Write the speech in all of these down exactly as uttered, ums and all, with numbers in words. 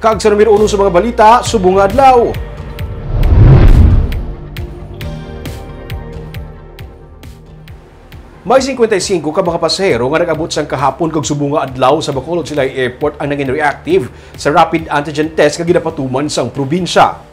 Kag sa numero uno sa mga balita, subong nga adlaw. May singkwenta y singko ka mga pasahero nga nag-abot sang kahapon kag subong nga adlaw sa Bacolod Silay Airport ang nangin reactive sa rapid antigen test nga ginapatuman sang probinsya.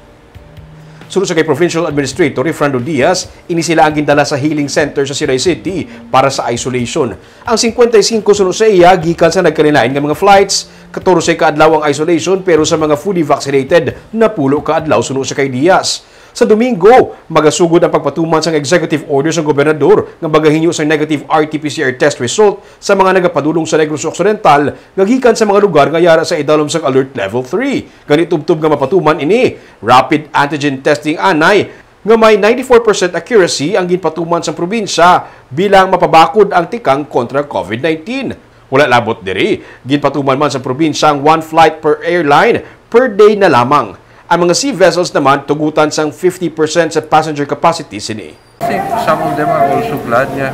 Suno sa kay Provincial Administrator Refrando Diaz, ini sila ang gindala sa healing center sa Silay City para sa isolation. Ang singkwenta y singko suno sa iya gikan sa nagkalinain nga mga flights, katorse ka adlaw ang isolation, pero sa mga fully vaccinated, napulo ka adlaw suno sa kay Diaz. Sa Domingo, magasugod ang pagpatuman sang executive order sang gobernador nga magahinyo sang negative R T P C R test result sa mga nagapadulong sa Negros Occidental nga gikan sa mga lugar nga yara sa idalom sang Alert Level three. Gani tubtob nga mapatuman ini, rapid antigen testing anay nga may ninety-four percent accuracy ang ginpatuman sang probinsya bilang mapabakod ang tikang kontra COVID nineteen. Wala labot diri, ginpatuman man sa probinsya ang one flight per airline per day na lamang. Ang mga sea vessels naman tugutan sang fifty percent sa passenger capacity sini. I think some of them are also glad nga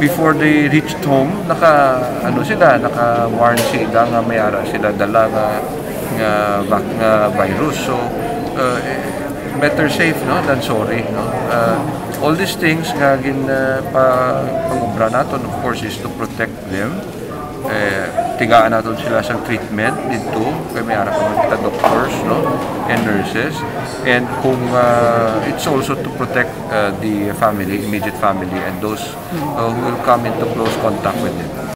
before they reached home, naka, ano sila, naka-warn sila nga may ara sila dala nga, nga, vac- nga virus. So, uh, better safe, no, than sorry, no. Uh, all these things nga gin uh, pa, pangubra naton, of course, is to protect them. Eh, tigaan naton sila sa treatment dito. Kay may ara pa kita doctors, no, and nurses. And kung uh, it's also to protect uh, the family, immediate family, and those uh, who will come into close contact with them.